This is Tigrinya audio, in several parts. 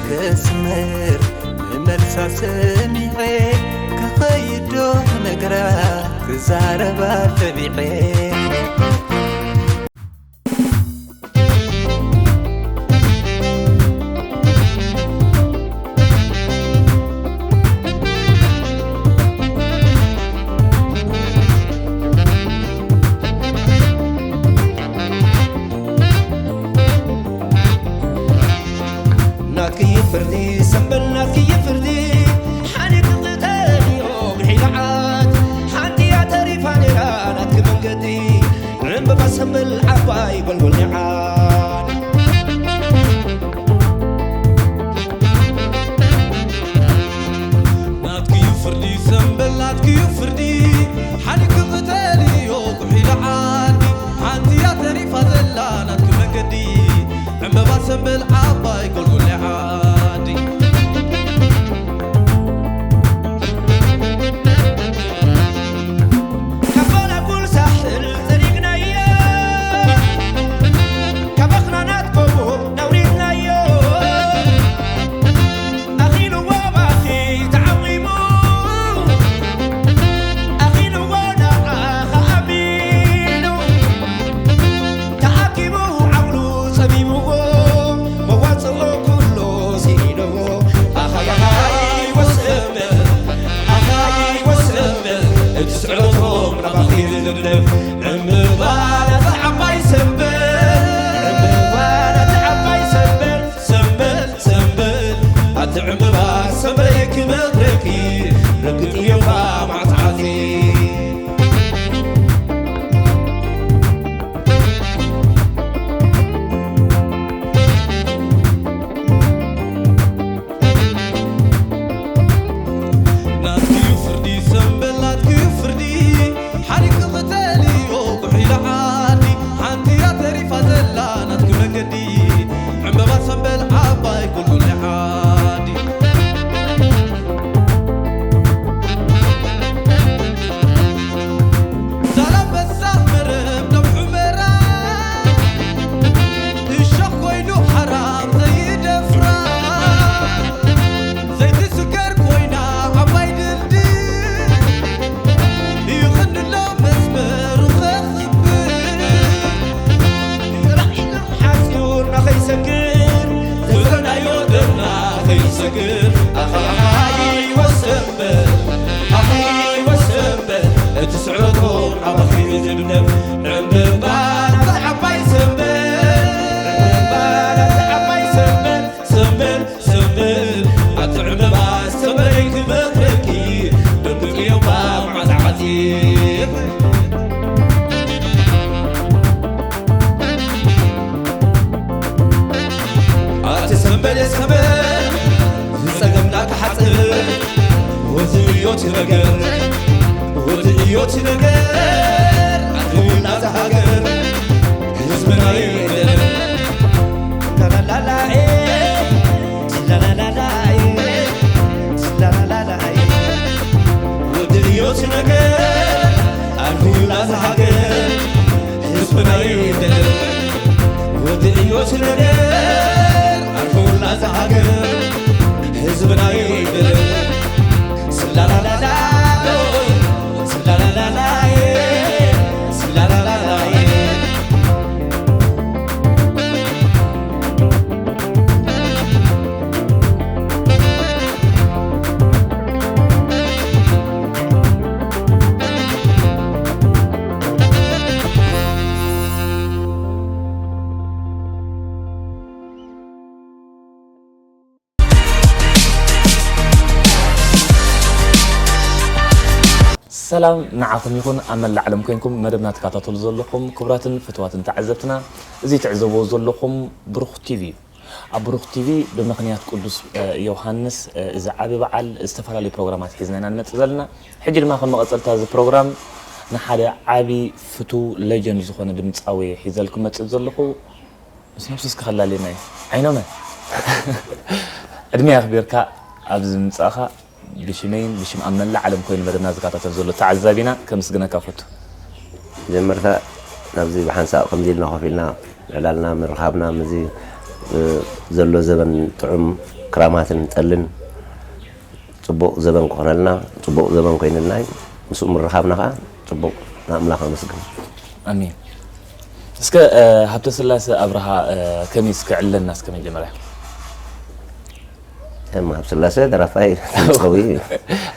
ክስምር ንመልሳ ሰሚዐ ክኸይዶ ክነግራ ክዛረባ ተቢዐ። ናትኪ ፍርዲ ሰንበል ናትኪ ፍርዲ ሓሊፍ ክተልዮ ብሒላዓት ሓንቲ እያ ተሪፋ ነይራ ናትኪ መንገዲ ዕምበባ ሰንበል ዓባይ ጎልጎል ኒዓድ ናትኪ ፍርዲ ሰንበል ናትኪ ፍርዲ ሓሊፍ ክተልዮ ብሒላዓት ሓንቲ እያ ተሪፋ ዘላ ናትኪ መንገዲ ዕምበባ ሰንበል ዓባይ ጎልጎል ዓዲ ካብ በላኩል ሳሕል ጸዲግናዮ ካብ ኣኽራናት ጎቦ ነውሪድናዮ ኣኺልዎ ባኺ ተዓቒቡ ኣኺልዎ ንዓኻ ኣሚኑ ተኣኪቡ ዓቕሉ ጸቢብዎ መዋጽኦ ኩሎ ስኢንዎ ኣኻይ ኣኻይ ወሰመ ኣኻይ ወሰመ እቲ ስዕረቶም ናባኺ ዝድርደፍ ዕምባባ ናታ ዓባይ ሰንበል ዕምባባ ናታ ዓባይ ሰንበል ሰንበል ሰንበል ኣቲ ዕምባባ ሰንበለይ ክመኽረኪ ርግጥ እዮም ማዕጻዕቲ ናትኪዩ ፍርዲ ሰንበል ናትኪዩ ፍርዲ ሓሪቂ ክተልዮ ጉሒላ ዓዲ ሓንቲ እያ ተሪፋ ዘላ ናትኪ መገዲ ዕምበባ ሰንበል ዓባይ ጎልጎል ናይ ዓዲ ዛላንበሳ መረብ ናብ ሑመራ እሾኽ ኮይኑ ሓራም ዘይደፍራ ዘይትስገር ኮይና ዓባይ ድልድል ይኽንሎ መስመሩ ኸኽብር ጥራሕ ኢሉ ሓፂሩና ኸይሰግር ዝዘርናዮ ደምና ኸይሰግር ኣኻይ ወሰንበል ኣኺ ወሰንበል እቲ ስዕረቶም ኣባኺ ዝብነብ ዕምባባ ናብቲ ዓባይ ሰንበል ዕምባባ ናብቲ ዓባይ ሰንበል ሰንበል ሰንበል ኣቲ ዕምባባ ሰንበለይ ክመኽረኪ በብጥዮባ መዓዛዓፂ ኣቲ ሰንበል የስከበ ዝጸገምና ክሓጽር ወቲ እዮ ትነገር ወቲ እዮ ትነገር ኣድውና ዝሃገር ህዝብና ይደር ላላላኤ ላላላላኤ ላላላላኤ ወቲ እዮ ትነገር ኣድውና ዝሃገር ህዝብና ይደር ወዲ እዮት ነገር ኣርፎላ ዝሃገር ህዝብና ይደር ስላላላላ ስላላላላ ስላላላላ ሰላም ንዓኹም ይኹን ኣብ መላእ ዓለም ኮይንኩም መደብና ትከታተሉ ዘለኹም ክቡራትን ፍትዋትን ተዓዘብትና፣ እዚ ትዕዘብዎ ዘለኹም ብሩኽ ቲቪ እዩ። ኣብ ብሩኽ ቲቪ ብምኽንያት ቅዱስ ዮሃንስ እዚ ዓቢ በዓል ዝተፈላለዩ ፕሮግራማት ሒዝና ኢና ንመጽእ ዘለና። ሕጂ ድማ ከም መቐጸልታ እዚ ፕሮግራም ንሓደ ዓቢ ፍቱው ሌጀንድ ዝኾነ ድምጻዊ ሒዘልኩም መጽእ ዘለኹ። ምስ ነብሱ እስኪ ከላልየና እዩ። ዓይኖመ ዕድመ ኣኽቢርካ ኣብዚ ምምጻእኻ ብሽመይን ብሽም ኣብ መላእ ዓለም ኮይኑ መደብና ዝከታተል ዘሎ ተዓዛቢና ከምስግነካ ፈቱ። መጀመርታ ናብዚ ብሓንሳእ ከምዚ ኢልና ኮፍ ኢልና ምዕላልና ምርኻብና ምዚ ዘሎ ዘበን ጥዑም ክራማትን ጠልን ጽቡቕ ዘበን ክኾነልና፣ ጽቡቕ ዘበን ኮይንልና እዩ። ምስኡ ምርኻብና ኸዓ ጽቡቕ፣ ንኣምላኽ ኣመስግን። ኣሜን። እስከ ሃብተስላሰ ኣብርሃ ከመይ እስከ ዕለልና እስከ መጀመርያ። እም ሃብተስላሰ ደራፋይ ድምፃዊ እዩ።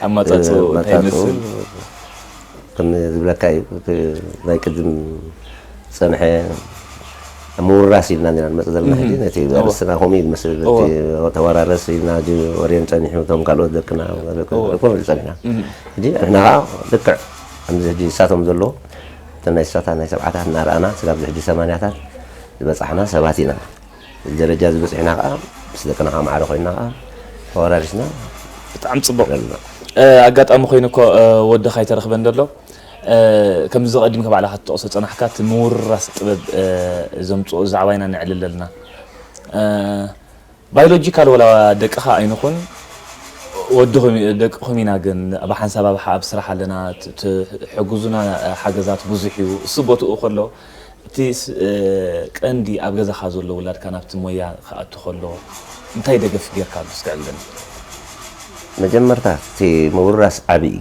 ኣማጻጽኡ እንታይ ኣመጻጽኡ ይመስል? ከም ዝብለካ እዩ፣ እቲ ናይ ቅድም ዝጸንሐ ምውራስ ኢልና ኢና ንመጽእ ዘለና። ሕጂ ነቲ ኣርእስትና ከምኡ እዩ ዝመስል። እቲ ተወራረስ ኢልና፣ ሕጂ ወሬን ጸኒሑ፣ እቶም ካልኦት ደቅና ከምኡ ጸኒሕና። ሕጂ ንሕና ከዓ ልክዕ ከምዚ ሕጂ ንሳቶም ዘለዎ፣ እተን ናይ ስሳታት ናይ ሰብዓታት እናረኣና ስጋብ ሕጂ ሰማንያታት ዝበጻሕና ሰባት ኢና። እዚ ደረጃ እዚ በጺሕና ከዓ ምስ ደቅና ከዓ ማዕረ ኮይንና ከዓ ተወራሪስና። ብጣዕሚ ጽቡቕ። ኣጋጣሚ ኮይኑ እኮ ወድኻ ኣይተረኽበን ዘሎ። ከምዚ ቀዲምካ ባዕልኻ ትጠቕሶ ጸናሕካ፣ እቲ ምውርራስ ጥበብ ዘምጽኦ ዛዕባ ኢና ነዕልል ኣለና። ባዮሎጂካል ወላ ደቅኻ ኣይንኹን፣ ወድኹም ደቅኹም ኢና፣ ግን ብሓንሳብ ኣብ ኣብ ስራሕ ኣለና፣ ትሕግዙና ሓገዛት ብዙሕ እዩ። እሱ ቦትኡ ከሎ እቲ ቀንዲ ኣብ ገዛኻ ዘሎ ውላድካ ናብቲ ሞያ ክኣቱ ከሎ እንታይ ደገፍ ጌርካሉ እስከ ዕልለኒ? መጀመርታ እቲ ምውርራስ ዓቢ እዩ።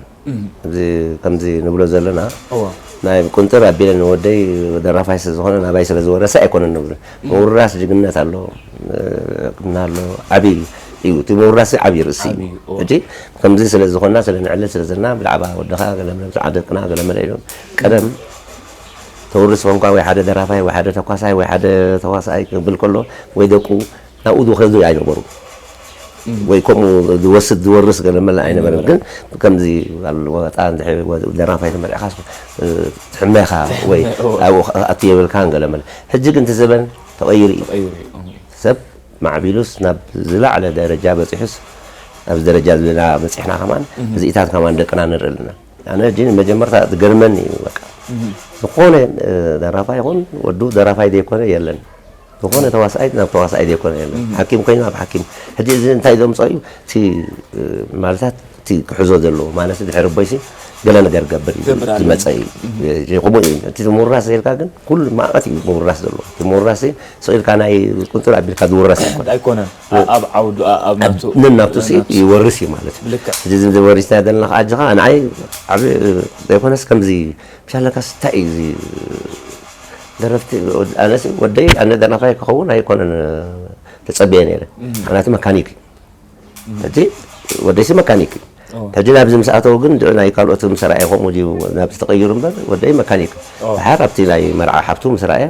እዚ ከምዚ ንብሎ ዘለና ናይ ቁንጥር ኣቢለ ንወደይ ደራፋይ ስለ ዝኾነ ናባይ ስለ ዝወረሰ ኣይኮነን ንብሎ። ምውርራስ ጅግነት ኣሎ፣ ሕክምና ኣሎ፣ ዓቢ እዩ። እቲ ምውርራስ ዓቢ ርእሲ እዩ። ሕጂ ከምዚ ስለ ዝኾንና ስለ ንዕልል ስለ ዘለና ብዛዕባ ወድኻ ገለ መለ ብዛዕባ ደቅና ገለ መለ ኢሎም ቀደም ተውርስ ኮንካ ወይ ሓደ ደራፋይ ወይ ሓደ ተኳሳይ ወይ ሓደ ተዋሳኣይ ክብል ከሎ ወይ ደቁ ናብኡ ዝኸዱ ኣይነበሩ ወይ ከምኡ ዝወስድ ዝወርስ ገለ መለ ኣይነበረን። ግን ከምዚ ኣለዎ ጣ እንድሕር ደራፋይ ተመርዕኻስ ትሕመኻ ወይ ኣብኡ ኣቲ የብልካን ገለ መለ። ሕጂ ግን እቲ ዘበን ተቐይሩ እዩ። ሰብ ማዕቢሉስ ናብ ዝለዓለ ደረጃ በፂሑስ ኣብዚ ደረጃ ዝና በፂሕና ከማን እዚኢታት ከማን ደቅና ንርኢ ኣለና። ኣነ ሕጂ መጀመርታ ዝገርመኒ እዩ በቃ ዝኾነ ደራፋይ ይኹን ወዱ ደራፋይ ዘይኮነ የለን። ዝኾነ ተዋሳኣይ ናብ ተዋሳኣይ ዘይኮነ የለን። ሓኪም ኮይኑ ናብ ሓኪም። ሕጂ እዚ እንታይ ዘምፀኦ እዩ? እቲ ማለታት እቲ ክሕዞ ዘለዎ ማለት ድሕሪ ቦይሲ ገለ ነገር ገብር እዩ ዝመፀ እዩ። ከምኡ እዩ። እቲ ምውራስ ዘልካ ግን ኩሉ ማእቐት እዩ ምውራስ ዘለዎ። እቲ ምውራስ ስቕ ኢልካ ናይ ቁንጥር ኣቢልካ ዝውረስ ኣይኮነ። ኣይኮነን። ኣብ ዓውዱ ኣብ ናብቱ ነናብቱ ይወርስ እዩ ማለት እዩ። ልክዕ። እዚ ዝወሪስና ዘለና ከዓ ኣጅኻ ንዓይ ዓብ ዘይኮነስ ከምዚ ብሻለካስ እንታይ እዩ እዚ ደረፍቲ ኣነስ ወደይ ኣነ ደናፋይ ክኸውን ኣይኮነን ተጸብየ ነይረ። ምክንያቱ መካኒክ እዩ። እቲ ወደይሲ መካኒክ እዩ። ሕጂ ናብዚ ምስ ኣተው ግን ድዑ ናይ ካልኦት ምስ ረኣየ ከምኡ ድዩ ናብዚ ተቐይሩ እምበር ወደይ መካኒክ እዩ። ድሓር ኣብቲ ናይ መርዓ ሓብቱ ምስ ረኣየ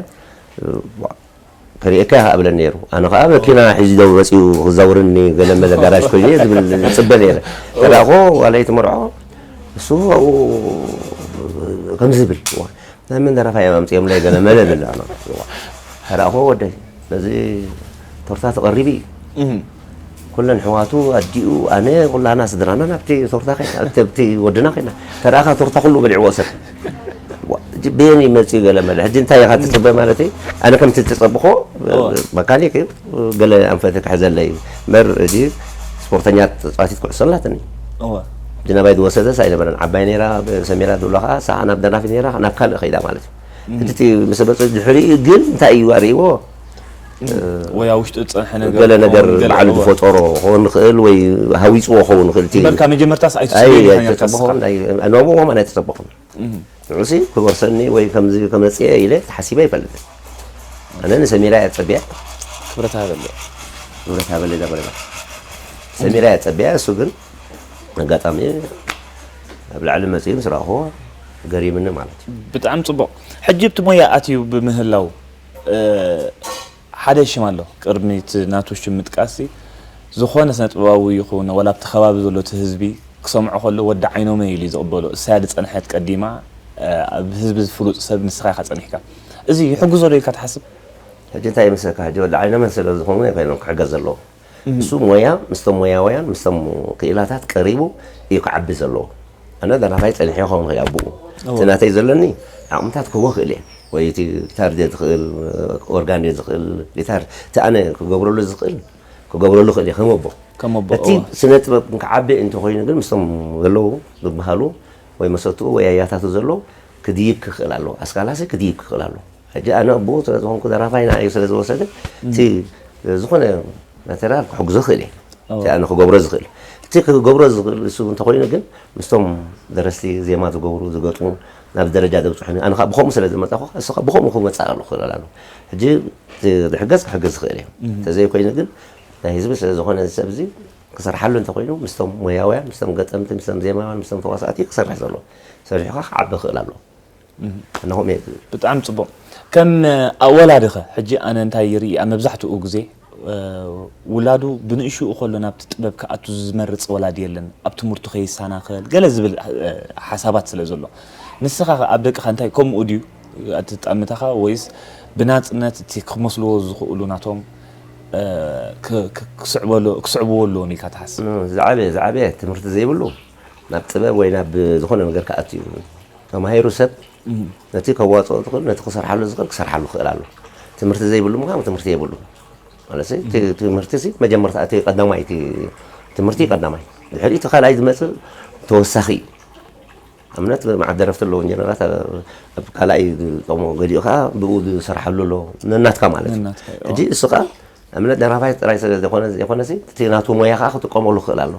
ከርእየካ ኢኻ እብለን ነይሩ። ኣነ ኸዓ መኪና ሒዙ ደው መፂኡ ክዛውርኒ ገለ መለ ጋራጅ ኮይኑ እየ ዝብል ዝፅበ ነይረ። ተላእኮ ዋላ ይትመርዖ እሱ ኣብኡ ከምዚ ዝብል ናይ መን ደረፋ እዮም ኣምፅኦምለይ ገለ መለ ዝብል ኣሎ። ተላእኮ ወደይ ነዚ ቶርታ ተቐሪቡ እዩ። ኩለን ኣሕዋቱ ኣዲኡ ኣነ ኩላና ስድራና ናብቲ ቶርታ ከይና ኣብቲ ወድና ከይና ተረኣኻ ቶርታ ኩሉ በሊዕዎ ሰብ በየን ይመፅእ ገለ መለ ሕጂ እንታይ ኢኻ ትፅበ ማለት እዩ ኣነ ከምቲ ዝፀብኾ መካኒክ እዩ ገለ ኣንፈተ ክሕዘለይ እዩ እምበር እዚ ስፖርተኛ ተፃዋቲት ኩዕሶ ኣላትኒ ሕጂ ናባይ ዝወሰደስ ኣይነበረን ዓባይ ነይራ ሰሚራ ዝብሎ ከዓ ሰዓ ናብ ደራፊ ነይራ ናብ ካልእ ከይዳ ማለት እዩ ሕጂ እቲ ምስ መፀ ድሕሪኡ ግን እንታይ እዩ ኣርእይዎ ወይ ኣብ ውሽጡ ዝፀንሐ ነገር ገለ ነገር ክኸውን ገለ ባዕሉ እወ። ዝፈጠሮ ክኸውን ይኽእል ወይ ሃዊፅዎ ክኸውን ይኽእል እቲ በልካ መጀመርታስ ኣይትስበይ ኣይ- ኢኻ ነርካ ኣይተፀበኹን፣ ስኻ። ኣይ- ኣይ- ንዕኡ ማለት ኣይተፀበኹን ንዑሲ ክወርሰኒ ወይ ከምዚ ከመፅአ ኢለ ተሓሲበ ኣይፈልጥን ኣነ ንሰሚራ እየ ፀቢያ ክብረት ሃበለ። ክብረት ሃበለ ዳበረባ ሰሚራ እየ ፀቢያ እሱ ግን ኣጋጣሚ ኣብ ላዕሊ መፅኡ ምስ ረኣኽዎ ገሪምኒ ማለት እዩ ብጣዕሚ ፅቡቕ። ሕጂ ኣብቲ ሞያ ኣትዩ ብምህላው ሓደ ሽም ኣሎ ቅድሚ እቲ ናቱ ሽም ምጥቃስ ዝኾነ ስነጥበባዊ ይኹን ዋላ ኣብቲ ከባቢ ዘሎ እቲ ህዝቢ ክሰምዖ ከሎ ወዲ ዓይኖመ ኢሉ እዩ ዝቕበሎ እሳያ ዝፀንሐት ቀዲማ ኣብ ህዝቢ ፍሉጥ ሰብ ንስኻ ኢኻ ፀኒሕካ እዚ ይሕግዞ ዶ ኢልካ ትሓስብ? ሕጂ እንታይ ይመስለካ ሕጂ ወዲ ዓይኖመን ስለ ዝኾኑ ኮይኖም ክሕገዝ ዘለዎ እሱ ሞያ ምስቶም ሞያውያን ምስቶም ክኢላታት ቀሪቡ እዩ ክዓቢ ዘለዎ ኣነ ደራፋይ ፀኒሐ ይኸውን ኸ ኣብኡ እቲ ናተይ ዘለኒ ዓቕምታት ክህቦ ክእል እየ ወይ እቲ ጊታር ድየ ዝኽእል ኦርጋን ድየ ዝኽእል ጊታር እቲ ኣነ ክገብረሉ ዝኽእል ክገብረሉ ክእል እየ ከም ኣቦ ከም ኣቦ እቲ እወ። ስነ ጥበብ ክዓቢ እንተኮይኑ ግን ምስቶም ዘለዉ ዝበሃሉ ወይ መሰትኡ ወይ ኣያታቱ ዘለዉ ክድይብ ክኽእል ኣለዎ ኣስካላሲ ክድይብ ክኽእል ኣለዎ ሕጂ ኣነ ኣቦኡ ስለ ዝኾንኩ ደራፋይ ንዓዩ ስለ ዝወሰደ እቲ ዝኾነ ማተርያል ክሕግዞ ይኽእል እየ። እቲ ኣነ ክገብሮ ዝኽእል፣ እቲ ክገብሮ ዝኽእል እሱ እንተኾይኑ ግን ምስቶም ደረስቲ ዜማ ዝገብሩ ዝገጥሙ ናብ ደረጃ ዘብፅሑኒ ኣነ ብኸምኡ ስለ ዝመፃኹ እሱ ብኸምኡ ክመፃእ ኣሎ ክኽእል ኣሎ። ሕጂ ዝሕገዝ ክሕገዝ ዝኽእል እየ። እንተዘይኮይኑ ግን ናይ ህዝቢ ስለ ዝኾነ ሰብ እዚ ክሰርሓሉ እንተኾይኑ ምስቶም ሞያውያን ምስቶም ገጠምቲ ምስቶም ዜማውያን ምስቶም ተዋሳእቲ ክሰርሕ ዘሎ ሰሪሑ ከዓ ክዓቢ ክኽእል ኣሎ። እነሆም እየ ዝብል። ብጣዕሚ ጽቡቕ። ከም ኣወላዲ ኸ ሕጂ ኣነ እንታይ ይርኢ ኣብ መብዛሕትኡ ግዜ ውላዱ ብንእሽኡ ከሎ ናብቲ ጥበብ ክኣቱ ዝመርጽ ወላዲ የለን፣ ኣብ ትምህርቱ ከይሰናኸል ገለ ዝብል ሓሳባት ስለ ዘሎ፣ ንስኻ ኸ ኣብ ደቅኻ እንታይ ከምኡ ድዩ? ኣትጣምታኻ ወይስ ብናጽነት እቲ ክመስልዎ ዝኽእሉ ናቶም ክስዕብዎ ኣለዎም ኢልካ ትሓስብ? ዝዓበየ ዝዓበየ ትምህርቲ ዘይብሉ ናብ ጥበብ ወይ ናብ ዝኾነ ነገር ክኣቱ እዩ። ተማሂሩ ሰብ ነቲ ከዋፅኦ ዝኽእል ነቲ ክሰርሓሉ ዝኽእል ክሰርሓሉ ክኽእል ኣሎ። ትምህርቲ ዘይብሉ ምዃን ትምህርቲ የብሉ ማለት ትምህርቲ መጀመርታ እቲ ቀዳማይ ትምህርቲ ቀዳማይ ድሕሪ እቲ ካልኣይ ዝመፅእ ተወሳኺ እዩ። ኣብነት መዓት ደረፍቲ ኣለዉ እንጀነራት ኣብ ካልኣይ ዝጠሞ ገዲኡ ከዓ ብኡ ዝሰርሓሉ ኣሎ ነናትካ ማለት እዩ። ሕጂ እሱ ከዓ ኣብነት ደራፋይ ጥራይ ስለ ዝኾነ ዘይኮነሲ እቲ ናቱ ሞያ ከዓ ክጥቀመሉ ክኽእል ኣሎ።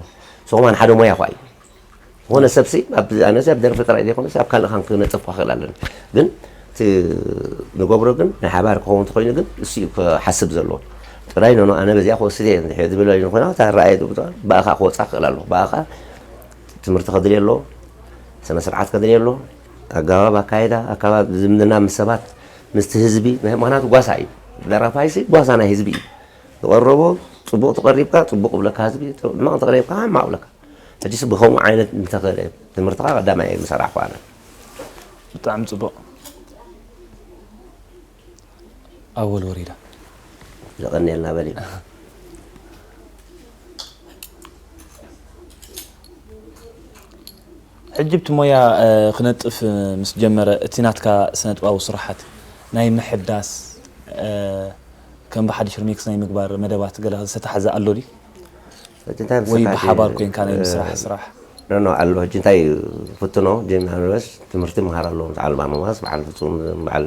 ሰኹማን ሓደ ሞያ ኳ እዩ ዝኾነ ሰብሲ ኣብ ኣነሲ ኣብ ደርፊ ጥራይ ዘይኮነሲ ኣብ ካልእ ካን ክነጥፍ ክኽእል ኣለኒ። ግን እቲ ንገብሮ ግን ናይ ሓባር ክኸውን እንተኮይኑ ግን እሱ እዩ ክሓስብ ዘለዎ። ጥራይ ኖኖ ኣነ በዚኣ ክወስድ እየ እንድሕር ዝብል ኮይኑ እታ ረኣየ ዝብሎ ብኣኻ ክወፃ ክኽእል ኣለዎ። ብኣኻ ትምህርቲ ከድልየ ኣለዎ፣ ስነ ስርዓት ከድልየ ኣለዎ፣ ኣገባብ ኣካይዳ፣ ኣካባቢ ዝምድና ምስ ሰባት ምስቲ ህዝቢ ናይ ምኽንያቱ ጓሳ እዩ። ደራፋይሲ ጓሳ ናይ ህዝቢ እዩ። ዝቐረቦ ፅቡቕ ተቐሪብካ ፅቡቕ ብለካ ህዝቢ፣ ሕማቕ ተቐሪብካ ሕማቕ ብለካ። ሕጂስ ብኸምኡ ዓይነት እንተኸደ ትምህርትኻ ቀዳማይ ምሰራሕኩ ኣነ። ብጣዕሚ ፅቡቕ ኣወል ወሪዳ። ዘቐንየልና በል እዩ። ሕጂ ብቲ ሞያ ክነጥፍ ምስ ጀመረ እቲ ናትካ ስነጥባዊ ስራሓት ናይ ምሕዳስ ከም ብሓድሽ ሪሚክስ ናይ ምግባር መደባት ገለ ዝተታሕዘ ኣሎ ድዩ? ወይ ብሓባር ኮይንካ ናይ ምስራሕ ስራሕ? ኖ ኣሎ። ሕጂ እንታይ ፍትኖ ጀሚርስ ትምህርቲ ምሃር ኣለዎም። በዓል ማመማስ በዓል ፍፁም በዓል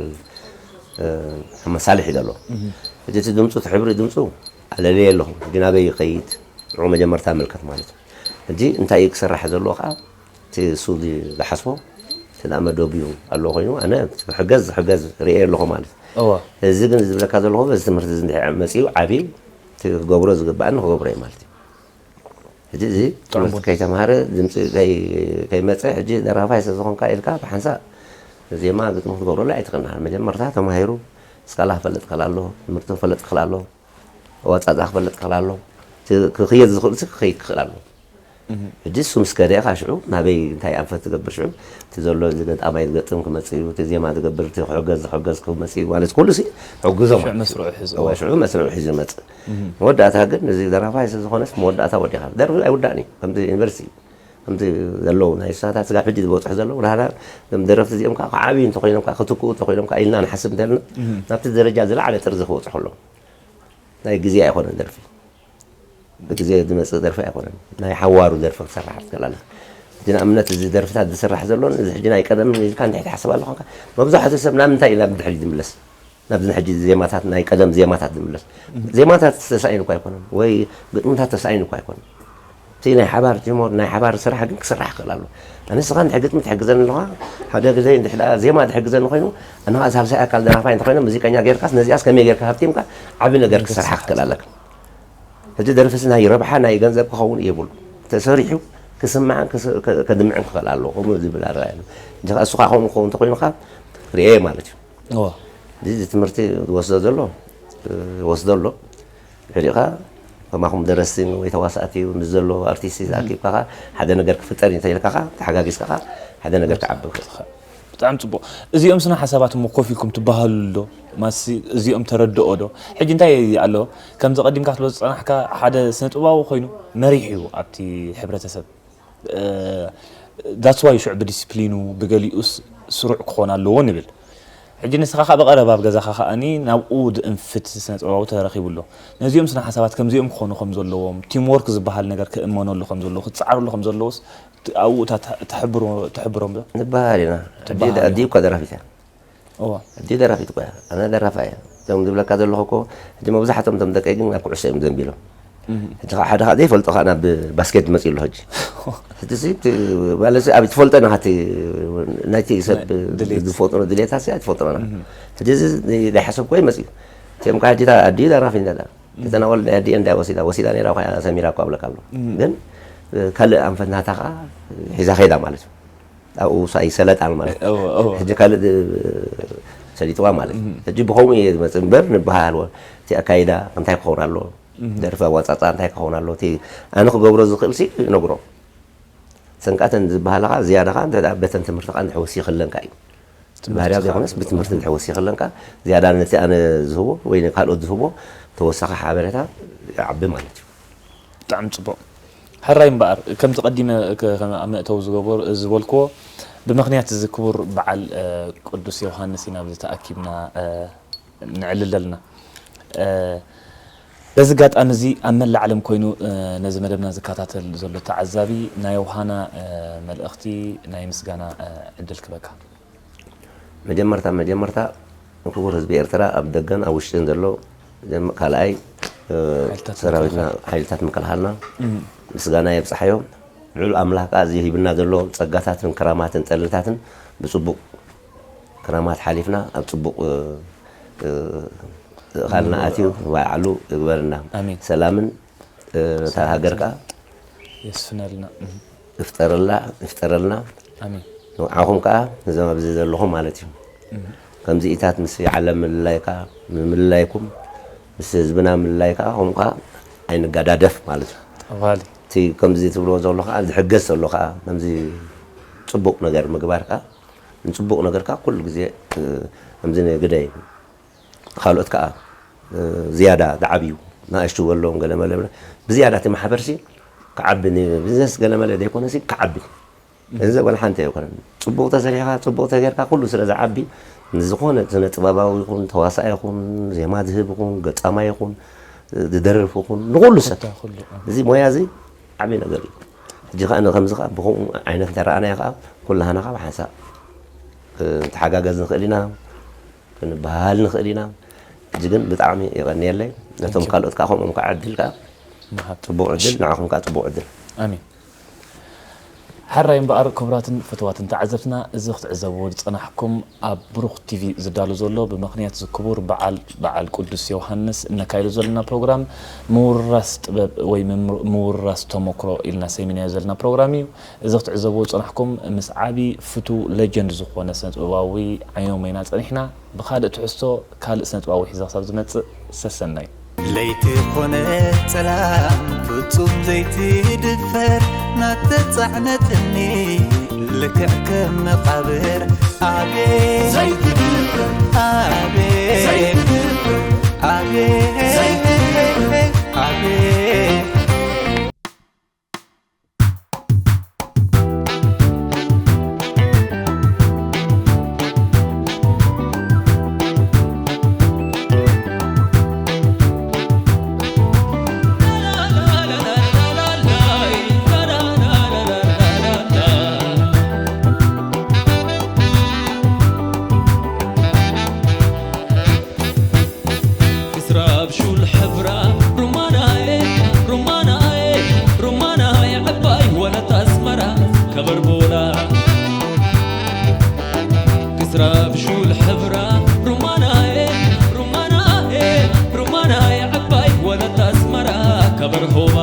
ሓመሳልሕ እዩ ዘሎ። ሕጂ እቲ ድምፁ እቲ ሕብሪ ድምፁ ኣለለየ ኣለኹ። ሕጂ ናበይ ይኸይድ ንዑ መጀመርታ ምልከት ማለት እዩ። ሕጂ እንታይ እዩ ክሰራሕ ዘለዎ ከዓ እቲ እሱ ዝሓስቦ እቲ ደኣ መደብ እዩ ኣለዎ ኮይኑ ኣነ ክሕገዝ ዝሕገዝ ርእየ ኣለኹ ማለት እዩ። እዚ ግን ዝብለካ ዘለኹ በዚ ትምህርቲ እዚ እንድሕር መፅኡ ዓብዩ እቲ ክገብሮ ዝግባእኒ ክገብሮ እዩ ማለት እዩ። ሕጂ እዚ ትምህርቲ ከይተምሃረ ድምፂ ከይመፀ ሕጂ ደራፋይ ስለ ዝኾንካ ኢልካ ብሓንሳእ ዜማ ግጥሚ ክትገብረሉ ኣይትኽእልን። መጀመርታ ተማሂሩ ስካላ ክፈልጥ ክኽእል ኣሎ፣ ትምህርቲ ክፈልጥ ክኽእል ኣሎ፣ ኣወፃፅኣ ክፈልጥ ክኽእል ኣሎ። ክኽየድ ዝኽእል ክኸይድ ክኽእል ኣሎ። ሕጂ እሱ ምስ ከደ ኢኻ ሽዑ ናበይ እንታይ ኣንፈት ትገብር ሽዑ እቲ ዘሎ እዚ ገጣማይ ዝገጥም ክመፅእ እዩ፣ እቲ ዜማ ዝገብር እቲ ክሕገዝ ዝሕገዝ ክመፅእ እዩ ማለት ኩሉ ሲ ሕግዞ ማለት እዩ። ሽዑ መስርዑ ሒዙ ይመፅእ። መወዳእታ ግን እዚ ደራፋይ ስለ ዝኾነስ መወዳእታ ወዲኻ ደርፊ ኣይውዳእን እዩ። ከምዚ ዩኒቨርሲቲ እዩ። ከምዚ ዘለዉ ናይ ሳታት ስጋብ ሕጂ ዝበፅሑ ዘለዉ ናህና ደረፍቲ እዚኦም ከዓ ክዓብዩ እንተኮይኖም ከዓ ክትክኡ እንተኮይኖም ከዓ ኢልና ንሓስብ እንተልና ናብቲ ደረጃ ዝለዓለ ጥርዚ ክበፅሑ ኣለዎም። ናይ ግዜ ኣይኮነን ደርፊ ብግዜ ዝመፅእ ደርፊ ኣይኮነን። ናይ ሓዋሩ ደርፊ ክሰራሕ ትኽእል ኣለካ። ሕጂ ንኣብነት እዚ ደርፍታት ዝስራሕ ዘሎን እዚ ሕጂ ናይ ቀደም ኢልካ እንታይ ትሓስብ ኣለኻ? መብዛሕትኡ ሰብ ናብ ምንታይ እዩ ናብ ድሕሪት ዝምለስ? ናብዚ ሕጂ ዜማታት ናይ ቀደም ዜማታት ዝምለስ ዜማታት ተሳኢኑ እኳ ኣይኮነን ወይ ግጥምታት ተሳኢኑ እኳ ኣይኮነን። እቲ ናይ ሓባር ቲሞር ናይ ሓባር ስራሕ ግን ክስራሕ ክኽእል ኣሎ። ኣነ ስኻ እንድሕር ግጥሚ ትሕግዘኒ ኣለኻ ሓደ ግዜ እንድሕር ደኣ ዜማ ትሕግዘኒ ኮይኑ ኣነ ከዓ ሳልሳይ ኣካል ደራፋይ እንተኮይነ ሙዚቀኛ ጌርካስ ነዚኣስ ከመይ ጌርካ ሃብቲምካ ዓቢ ነገር ክስራሕ ክኽእል ኣለካ። ሕጂ ደርፍሲ ናይ ረብሓ ናይ ገንዘብ ክኸውን የብሉ ተሰሪሑ ክስማዕን ከድምዕን ክኽእል ኣለዎ ከምኡ ዝብል ኣረኣያ እንጂ እሱ ከዓ ከምኡ ክኸውን እንተኮይኑ ከዓ ርእየ ማለት እዩ። እዚ ትምህርቲ ዝወስዶ ዘሎ ይወስዶ ኣሎ ድሕሪኡ ከዓ ከማኹም ደረስቲ ወይ ተዋሳእቲ ምስ ዘሎ ኣርቲስት ዝኣኪብካ ከዓ ሓደ ነገር ክፍጠር እዩ እንተኢልካ ከዓ ተሓጋጊዝካ ከዓ ሓደ ነገር ክዓቢ ይኽእል። ብጣዕሚ ፅቡቕ። እዚኦም ስነ ሓሳባት እሞ ኮፍ ኢልኩም ትበሃሉ ዶ? ማሲ እዚኦም ተረድኦ ዶ? ሕጂ እንታይ ኣሎ ከምዚ ቀዲምካ ክትበ ዝፀናሕካ ሓደ ስነ ጥበባዊ ኮይኑ መሪሕ እዩ ኣብቲ ሕብረተሰብ that's why ሽዑ ብዲስፕሊኑ ብገሊኡስ ስሩዕ ክኾን ኣለዎ ንብል። ሕጂ ንስኻ ከዓ ብቐረባ ኣብ ገዛኻ ከዓኒ ናብኡ ዝእንፍት ስነ ጥበባዊ ተረኺቡ ኣሎ። ነዚኦም ስነ ሓሳባት ከምዚኦም ክኾኑ ከም ዘለዎም ቲም ወርክ ዝበሃል ነገር ክእመነሉ ከም ዘለዎ ክፀዓርሉ ከም ዘለዎስ ኣብኡ እታ ትሕብሮም ዶ? ንበሃል ኢና። ኣዲኡ እኳ ደራፊት እያ። ኣዲኡ ደራፊት እኳ እያ። ኣነ ደራፋ እየ። እቶም ዝብለካ ዘለኹ እኮ፣ ሕጂ መብዛሕትኦም እቶም ደቀይ ግን ናብ ኩዕሶ እዮም ዘንቢሎም። ሕጂ ከዓ ሓደ ከዓ ዘይፈልጦ ከዓ ናብ ባስኬት መፂኡ ኣሎ። ሕጂ ሕጂ ሲ እቲ ማለት ሲ ኣብ ትፈልጦ ኢና፣ እቲ ናይቲ ሰብ ናይ ድሌት። ዝፈጥሮ ድሌታት ሲ ኣይትፈልጦ ኢና። ሕጂ እዚ ዘይሓሰብኩ ወይ መፂኡ። እቲኦም ከዓ ሕጂ እታ ኣዲኡ ዳራፊ እንዳዳ እተናወል ናይ ኣዲኡ እንዳይ ወሲዳ ወሲዳ ነይራ እኳ ሰሚራ እኳ ብለካ ኣሎ። ግን ካልእ ኣንፈት ናታ ከዓ ሒዛ ከይዳ ማለት እዩ። ኣብኡ ሳይ ሰለጣን ማለት እዩ። ሕጂ ካልእ ሰሊጥዋ ማለት እዩ። ሕጂ ብኸምኡ እየ ዝመፅእ እምበር ንበሃሃልዎ እቲ ኣካይዳ እንታይ ክኸውን ኣለዎ፣ ደርፊ ኣዋፃፃ እንታይ ክኸውን ኣለዎ፣ እቲ ኣነ ክገብሮ ዝኽእል ሲ ይነግሮ። ሰንቃተን ዝበሃላ ከዓ ዝያዳ ከዓ እንተ ደኣ በተን ትምህርቲ ከዓ እንድሕር ወሲኽለን ከዓ እዩ። ባህርያ ዘይኮነስ ብትምህርቲ እንድሕር ወሲኽለን ከዓ ዝያዳ ነቲ ኣነ ዝህቦ ወይ ንካልኦት ዝህቦ ተወሳኺ ሓበሬታ ይዓቢ ማለት እዩ። ብጣዕሚ ፅቡቕ። ሕራይ እምበኣር ከምቲ ቀዲመ ከ- ከም ኣብ መእተዊ ዝገበር ዝበልክዎ፣ ብምኽንያት እዚ ክቡር በዓል እ፣ ቅዱስ ዮሃንስ ኢና ኣብዚ ተኣኪብና እ፣ ነዕልል ዘለና። እ፣ በዚ ኣጋጣሚ እዚ ኣብ መላእ ዓለም ኮይኑ እ፣ ነዚ መደብና ዝከታተል ዘሎ ተዓዛቢ ናይ ዮሃና እ፣ መልእኽቲ ናይ ምስጋና እ፣ ዕድል ክበካ። መጀመርታ መጀመርታ ንክቡር ህዝቢ ኤርትራ ኣብ ደገን ኣብ ውሽጥን ዘሎ ካልኣይ ሰራዊትና ሓይልታት ምክልኻልና ምስጋና የብፅሓዮ። ልዑል ኣምላኽ ከዓ እዚ ሂብና ዘሎ ፀጋታትን ክራማትን ጠልታትን ብፅቡቅ ክራማት ሓሊፍና ኣብ ፅቡቅ እኻልና ኣትዩ ባዕሉ ይግበርና። ሰላምን እታ ሃገር ከዓ የስፍነልና። ይፍጠረላ ይፍጠረልና። ንዓኹም ከዓ እዞም ኣብዚ ዘለኹም ማለት እዩ ከምዚ ኢታት ምስ ዓለም ምልላይካ ምልላይኩም ምስ ህዝብና ምልላይካ ኹም ከዓ ኣይንጋዳደፍ ማለት እዩ። ጠባሊ እቲ ከምዚ ትብልዎ ዘሎ ከዓ ዝሕገዝ ዘሎ ከዓ ከምዚ ፅቡቅ ነገር ምግባር ከዓ ንፅቡቅ ነገር ከዓ ኩሉ ግዜ ከምዚ ግደይ ካልኦት ከዓ ዝያዳ ዝዓብዩ ናእሽቱ ዘለዎም ገለመለ ብዝያዳ እቲ ማሕበርሲ ክዓቢ ንቢዝነስ ገለመለ ዘይኮነሲ ክዓቢ ገንዘብ ወላ ሓንቲ ኣይኮነን። ፅቡቅ ተሰሪሕካ ፅቡቅ ተገይርካ ኩሉ ስለ ዝዓቢ ንዝኾነ ስነ ጥበባዊ ይኹን ተዋሳኢ ይኹን ዜማ ዝህብ ይኹን ገጣማይ ይኹን ዝደርፍ ይኹን ንኩሉ ሰብ እዚ ሞያ እዚ ዓብዪ ነገር እዩ። ሕጂ ከዓ ከምዚ ከዓ ብከምኡ ዓይነት እንተረኣናዮ ከዓ ኩላህና ከዓ ብሓንሳእ ክንተሓጋገዝ ንኽእል ኢና። ክንበሃል ንኽእል ኢና። ሕጂ ግን ብጣዕሚ የቐንየለይ። ነቶም ካልኦት ከዓ ከምኦም ከዓ ዕድል ከዓ ምሃብ። ጽቡቕ ዕድል፣ ንዓኹም ከዓ ጽቡቕ ዕድል። ኣሜን። ሕራይ እምበኣር ክቡራትን ፍቱዋትን ተዓዘብትና፣ እዚ ክትዕዘብዎ ዝጸናሕኩም ኣብ ብሩኽ ቲቪ ዝዳሎ ዘሎ ብምኽንያት እዚ ክቡር በዓል፣ በዓል ቅዱስ ዮሃንስ እነካይዶ ዘለና ፕሮግራም ምውርራስ ጥበብ ወይ ምምር-፣ ምውርራስ ተመክሮ ኢልና ሰይምናዮ ዘለና ፕሮግራም እዩ። እዚ ክትዕዘብዎ ዝጸናሕኩም ምስ ዓቢ ፍቱው ሌጀንድ ዝኾነ ስነጥበባዊ ዓይኖም ኢና ጸኒሕና። ብኻልእ ትሕዝቶ ካልእ ስነጥበባዊ ሒዘ ክሳብ ዝመጽእ ሰሰናዩ። ለይቲ ኮነ ጸላም ፍጹም ዘይትድፈር ናተጻዕነትኒ ልክዕ ከም መቓብር ኣቤት ዘይትድፈር ኣቤት ዘይትድፈር ኣቤት ዘይትድፈር ኣቤት ክስራ ብሹል ሕብራ ሩማናየ ሩማናየ ሩማናየ ዕባይ ወለት ኣስመራ ከበርቦላ ክስራ ብሹል ሕብራ ሩማናየ ሩማናየ ሩማናየ ዕባይ ወለት ኣስመራ ከበርሆባ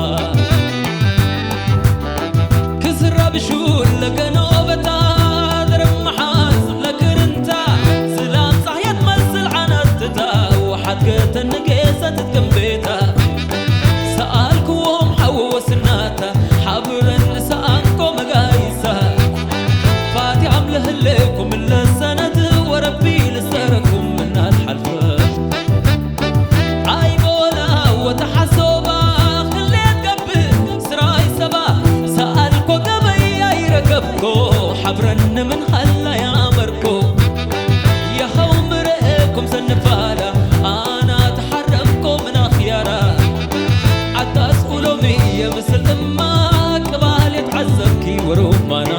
ክስራ ብሹል ለገኖ በታ ዘረብ መሓዝ ለክርንታ ዝላም ጻህያ ትመስል ዓነትታ ወሓት ከተንጌሰ ትትክም ቤታ ሰኣልክዎም ሓወ ወስናታ ሓብረን ንሰኣንኮ መጋይሳ ፋትያም ለህሌኩም ለሰነት ወረቢ ልሰረኩም እናት ሓልፈ ኣይቦላ ወተሓሶባ ክሌት ገብእ ስራይ ሰባ ሰኣልኮ ገበይ ኣይረከብኮ ሓብረን ንምንኸላ ያመርኮ የኸው ምርኤኩም ሰንፋዳ ኣና ተሓረምኮ ምናኽያራ ዓታስ ኡሎሚ የምስል እማ ቅባል የትዓዘብኪ ወሩማና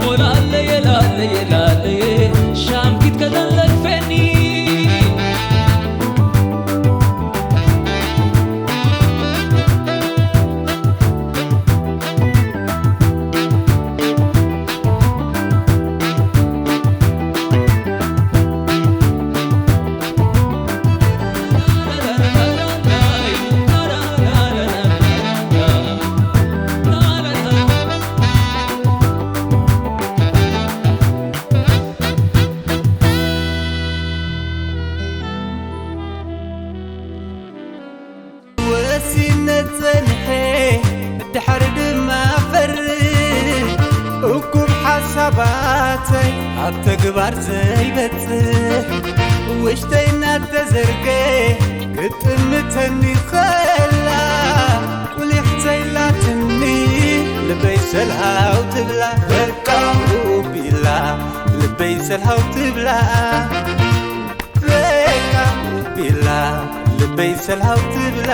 ሞላለየ ላለየ ላለየ ሻምኪት ከተለክፈኒ። ወሲነ ጸንሐ ድሕሪ ድማ ፈርህ እኩብ ሓሳባተይ ኣብ ተግባር ዘይበጽሕ ውሽጠይ እናተዘርገ ክትጥምተኒ ኸላ ቁሊሕ ዘይላትኒ ልበይ ሰልሃው ትብላ በቃ ቢላ ልበይ ሰልሃው ትብላ በቃ ቢላ ልበይ ሰልሃው ትብላ።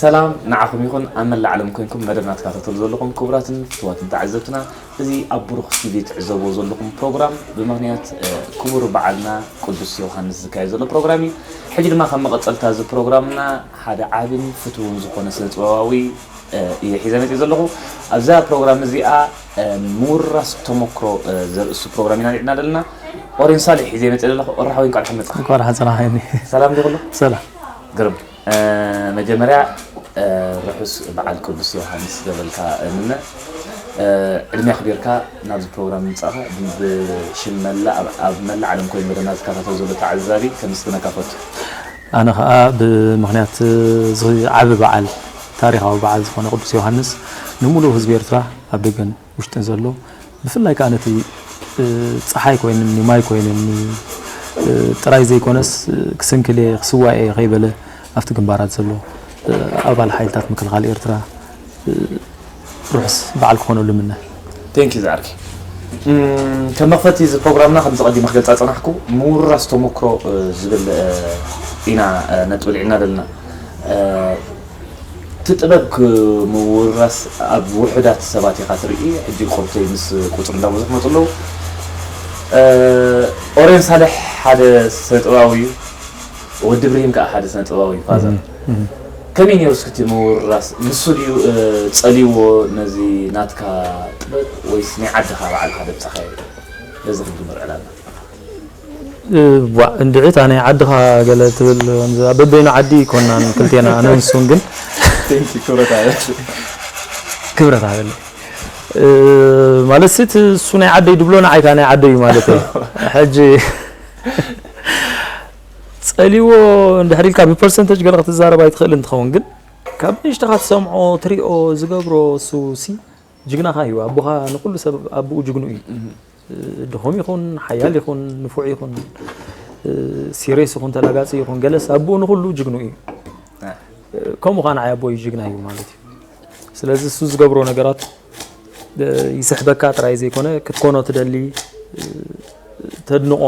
ሰላም ንዓኹም ይኹን ኣብ መላእ ዓለም ኮይንኩም መደብና ትከታተሉ ዘለኹም ክቡራትን ፍትዋትን ተዓዘብትና። እዚ ኣብ ብሩኽ ቲቪ ትዕዘብዎ ዘለኹም ፕሮግራም ብምኽንያት ክቡር በዓልና ቅዱስ ዮሃንስ ዝካየድ ዘሎ ፕሮግራም እዩ። ሕጂ ድማ ከም መቐፀልታ እዚ ፕሮግራምና ሓደ ዓብን ፍትውን ዝኾነ ስነ ጥበባዊ እየ ሒዘ መፅእ ዘለኹ። ኣብዛ ፕሮግራም እዚኣ ምውራስ ተመክሮ ዘርእሱ ፕሮግራም ኢና ንዕና ዘለና። ኦሬን ሳሌሕ ሒዘ መፅእ ዘለኹ። ኦራሓዊ እንኳዕ ደሓን መፅኻ። እንኳዕ ደሓን ፀናሕካኒ። ሰላም ዶ ኩሉ? ሰላም። ግርም። መጀመርያ ርሑስ በዓል ቅዱስ ዮሃንስ ገበልካ እምነ። ዕድሜ ኣኽቢርካ ናብዚ ፕሮግራም ምምፃእኻ ብሽም መላእ ኣብ መላእ ዓለም ኮይኑ መደብና ዝከታተል ዘሎ ተዓዛቢ ከመስግነካ ፈቱ። ኣነ ኸኣ ብምኽንያት እዚ ዓቢ በዓል ታሪኻዊ በዓል ዝኾነ ቅዱስ ዮሃንስ ንሙሉእ ህዝቢ ኤርትራ ኣብ ደገን ውሽጥን ዘሎ ብፍላይ ከኣ ነቲ ጸሓይ ኮይንኒ ማይ ኮይንኒ ጥራይ ዘይኮነስ ክስንክል እየ ክስዋእ እየ ከይበለ ኣብቲ ግንባራት ዘሎ ኣባል ሓይልታት ምክልኻል ኤርትራ ርሑስ በዓል ክኾነሉ እምነ። Thank you ዝዓርከይ። ከም መኽፈቲ እዚ ፕሮግራምና ከምዚ ቀዲመ ክገልጻ ዝጸናሕኩ ምውርራስ ተመክሮ ዝብል ኢና ነጥቢ ኣልዒልና ዘለና። እቲ ጥበብ ምውርራስ ኣብ ውሑዳት ሰባት ኢኻ ትርኢ። ሕጂ ቁርተይ ምስ ቁጽሪ እንዳበዝሑ መጹ ኣለዉ። ኦሬን ሳልሕ ሓደ ስነ ጥበባዊ እዩ። ወዲ ብርሂም ከኣ ሓደ ስነ ጥበባዊ እዩ ፋዘር ከመይ ነይሩ እስክቲ ምውርራስ ንሱ ድዩ ጸልይዎ ነዚ ናትካ ጥበብ ወይስ ናይ ዓድኻ ባዕልኻ ደብጻኻዮ በዚ ክንጅምር ዕላልና ዋ እንድዒ እታ ናይ ዓድኻ ገለ ትብል በበይኑ ዓዲ ይኮናን ክልቴና ኣነ ንሱን ግን ክብረት ኣበል ክብረት ኣበል ማለት ሲ እሱ ናይ ዓደይ ድብሎ ንዓይካ ናይ ዓደይ እዩ ማለት እዩ ሕጂ ጸልዎ እንድሕር ኢልካ ብፐርሰንተጅ ገለ ክትዛረብ ኣይትኽእልን ትኸውን ግን ካብ ንእሽተኻ ትሰምዖ ትሪኦ ዝገብሮ እሱ ሲ ጅግናኻ እዩ ኣቦኻ ንኩሉ ሰብ ኣቦኡ ጅግኑ እዩ ድኹም ይኹን ሓያል ይኹን ንፉዕ ይኹን ሲሬስ ይኹን ተላጋፂ ይኹን ገለስ ኣቦኡ ንኩሉ ጅግኑ እዩ ከምኡ ከዓ ንዓይ ኣቦይ ጅግና እዩ ማለት እዩ ስለዚ እሱ ዝገብሮ ነገራት ይስሕበካ ጥራይ ዘይኮነ ክትኮኖ ትደሊ ተድንቆ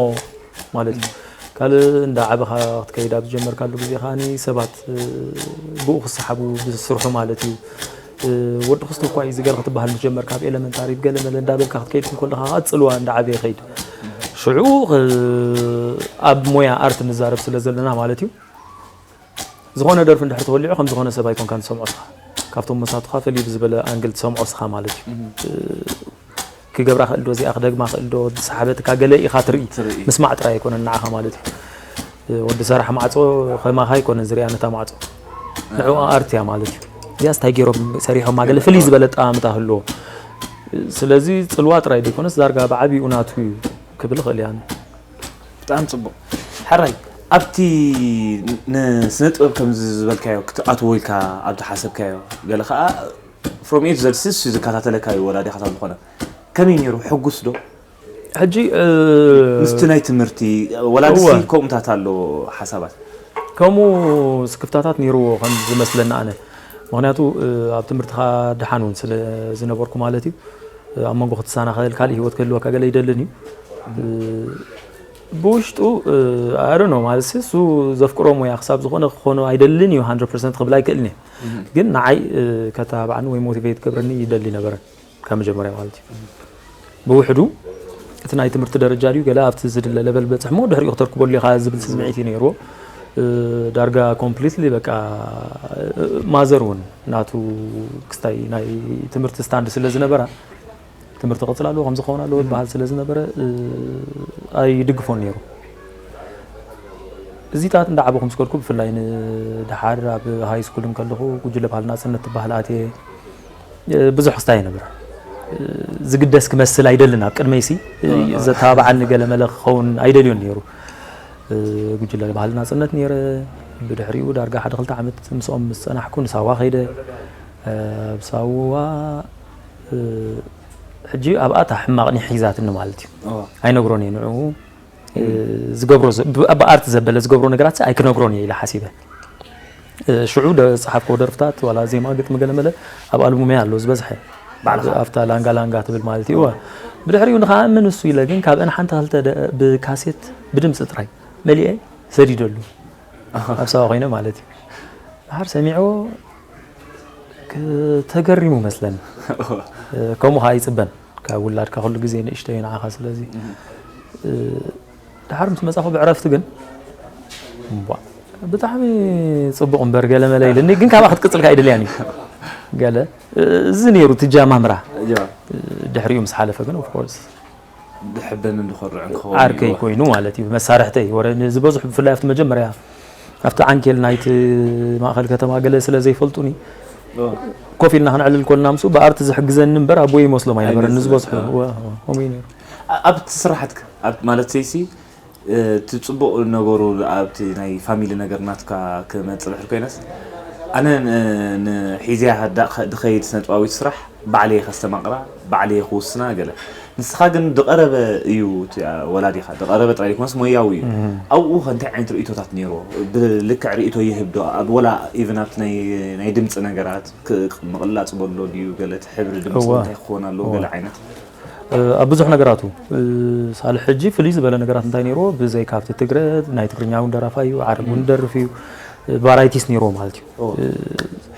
ማለት እዩ ካልእ እንዳ ዓበኻ ክትከይድ ኣብ ዝጀመርካሉ ግዜ ከዓኒ ሰባት ብኡ ክሰሓቡ ብስርሑ ማለት እዩ ወዲ ክስቶ እኳ እዩ ዝገለ ክትበሃል ምስ ጀመርካ ኣብ ኤለመንታሪ ገለ መለ እንዳበልካ ክትከይድ እንከለኻ ከዓ ፅልዋ እንዳዓበየ ይኸይድ ሽዑ ኣብ ሞያ ኣርት ንዛረብ ስለ ዘለና ማለት እዩ ዝኾነ ደርፊ እንድሕር ተወሊዑ ከም ዝኾነ ሰብ ኣይኮንካን ትሰምዖ ስኻ ካብቶም መሳቱኻ ፈልዩ ብዝበለ ኣንግል ትሰምዖ ስኻ ማለት እዩ ክገብራ ክእል ዶ እዚኣ ክደግማ ክእል ዶ ዝሰሓበትካ ገለ ኢኻ ትርኢ ምስማዕ ጥራይ ኣይኮነን ንዓኻ ማለት እዩ ወዲ ሰራሕ ማዕፆ ከማኻ ኣይኮነን ዝሪኣ ነታ ማዕፆ ንዕኡ ኣርትያ ማለት እዩ እዚኣስ እንታይ ገይሮም ሰሪሖማ ገለ ፍልይ ዝበለ ጠማምታ ህልዎ ስለዚ ፅልዋ ጥራይ ዘይኮነስ ዳርጋ ብዓብይኡ ናቱ እዩ ክብል ይኽእል እያ ብጣዕሚ ፅቡቕ ሕራይ ኣብቲ ንስነ ጥበብ ከምዚ ዝበልካዮ ክትኣትዎ ኢልካ ኣብ ዝሓሰብካዮ ገለ ከዓ from A to Z ሲ እሱ ዝከታተለካ እዩ ወላዲኻ ካብ ዝኾነ ከመይ ነይሩ ሕጉስ ዶ ሕጂ ምስቲ ናይ ትምህርቲ ወላዲሲ ከምኡታት ኣሎ ሓሳባት ከምኡ ስክፍታታት ነይርዎ ከም ዝመስለኒ ኣነ ምክንያቱ ኣብ ትምህርትኻ ድሓን እውን ስለ ዝነበርኩ ማለት እዩ ኣብ መንጎ ክትሰናኸል ካልእ ህይወት ክህልወካ ገለ ይደልን እዩ ብውሽጡ ኣዶ ነው ማለት እሱ ዘፍቅሮ ሙያ ክሳብ ዝኾነ ክኾኖ ኣይደልን እዩ 100 ክብል ኣይክእልን እየ ግን ንዓይ ከተባብዓኒ ወይ ሞቲቬት ገብረኒ ይደሊ ነበረ ካብ መጀመርያ ማለት እዩ። ብውሕዱ እቲ ናይ ትምህርቲ ደረጃ ድዩ ገለ ኣብቲ ዝድለ ለበል በጽሕ እሞ ድሕሪኡ ክተርክበሉ ኢኻ ዝብል ስምዒት እዩ ነይርዎ። እ፣ ዳርጋ ኮምፕሊትሊ በቃ፣ እ፣ ማዘር እውን ናቱ ክስታይ ናይ ትምህርቲ ስታንድ ስለ ዝነበራ ትምህርቲ ክቕጽል ኣለዎ ከምዚ ክኸውን ኣለዎ ዝበሃል ስለ ዝነበረ፣ እ፣ ኣይድግፎን ነይሩ። እዚታት እንዳዓበኹ ምስ ከድኩ ብፍላይ ንደሓር ኣብ ሃይ ስኩል እንከለኹ ጉጅለ ባህልና ጽነት ትበሃል ኣትየ። እ፣ ብዙሕ ክስታይ ነብር። እ፣ ዝግደስ ክመስል ኣይደልን ኣብ ቅድመይሲ፣ እ፣ ዘተባብዓኒ ገለ መለ ክኸውን ኣይደልዮን ነይሩ። እ፣ ጉጅለ ባህልና ጽነት ነይረ። ብድሕሪኡ ዳርጋ ሓደ ክልተ ዓመት ምስኦም ምስ ጸናሕኩ ንሳዋ ከይደ። እ፣ ኣብ ሳዋ፣ እ፣ ሕጂ ኣብኣ እታ ሕማቕ ኒሕ ሒዛትኒ ማለት እዩ። ኣይነግሮን እየ ንዕኡ። እ፣ ዝገብሮ ዘ-፣ ብ-፣ ብኣርት ዘበለ ዝገብሮ ነገራት ኣይክነግሮን እየ ኢለ ሓሲበ። እ፣ ሽዑ ዝጸሓፍኮ ደርፍታት ዋላ ዜማ ግጥሚ ገለ መለ ኣብ ኣልቡመይ ኣሎ ዝበዝሐ። ባዕልኻ? ኣብታ ላንጋ ላንጋ ትብል ማለት እዩ። እወ። ብድሕሪኡ ንኸኣ ምን እሱ ኢለ ግን ካብአን ሓንቲ ክልተ ደ-፣ ብካሴት ብድምፂ ጥራይ መሊኤ ሰዲደሉ። ኣብ ሳዋ ኮይነ ማለት እዩ። ድሓር ሰሚዕዎ ክ-፣ ተገሪሙ መስለኒ። እ፣ ከምኡ ኸዓ ይጽበን። ካብ ውላድካ ኩሉ ግዜ ንእሽተይ ንዓኻ፣ ስለዚ፣ እ፣ ድሓር ምስ መጻኹ ብዕረፍቲ ግን፣ እምቧ፣ ብጣዕሚ ጽቡቕ እምበር ገለ መለ ኢልኒ፣ ግን ካብኣ ክትቅጽል ከኣ ኣይደልያን እዩ። ገለ፣ እ፣ እዚ ነይሩ እቲ ጃማምራ። እ፣ ድሕሪኡ ምስ ሓለፈ ግን፣ ኦፍ ኮርስ፣ ድሕበንን ድኾርዕን ክኸውን ዓርከይ እዩ። ኮይኑ ማለት እዩ፣ መሳርሕተይ። ወረ፣ ዝበዝሑ ብፍላይ ኣብቲ መጀመርያ፣ ኣብቲ ዓንኬል ናይቲ ማእኸል ከተማ ገለ ስለ ዘይፈልጡኒ፣ ኦ። ኮፍ ኢልና ክንዕልል ኮልና ምስኡ ብኣርት ዝሕግዘኒ እምበር ኣቦይ ይመስሎም ኣይነበረን፣ ኣይመስልን። ንዝበዝሑ። ኦ። ወ-፣ ከምኡ እዩ ነይሩ። ኣ-፣ ኣብቲ ስራሓትካ፣ ኣብ-፣ ማለት ሰይሲ፣ እ፣ እቲ ጽቡቕ ነገሩ ኣብቲ ናይ ፋሚሊ ነገር ናትካ ክመጽእ ድሕር ኮይነስ፣ ኣነ ን-፣ ንሒዝያ ዳ-፣ ድኸይድ ስነ ጥበባዊት ስራሕ ባዕለየ ከስተማቕራ፣ ባዕለየ ክውስና ገለ። ንስኻ ግን ድቐረበ እዩ እቲ፣ ኣ፣ ወላዲኻ፣ ድቐረበ ጥራይ ዘይኮነስ ሞያዊ እዩ። እም። ኣብኡ ኸ እንታይ ዓይነት ርእይቶታት ነይርዎ? ብልክዕ ርእይቶ ይህብ ዶ? ኣብ ወላ ኢቭን ኣብቲ ናይ፣ ናይ ድምጺ ነገራት ክ-፣ ምቕላጽ በሎ ድዩ? ገለ እቲ ሕብሪ ድምጺ እወ። እንታይ ክኸውን ኣለዎ? እወ። ገለ ዓይነት? እ፣ ኣብ ብዙሕ ነገራቱ፣ እ፣ ሳልሕ ሕጂ ፍልይ ዝበለ ነገራት እንታይ ነይርዎ? ብዘይ ካብቲ ትግረ፣ ናይ ትግርኛ እውን ደራፋይ እዩ፣ ዓረብ እውን እም። ደርፍ እዩ፣ እ፣ ቫራይቲስ ነይርዎ ማለት እዩ። ኦ፣ እ፣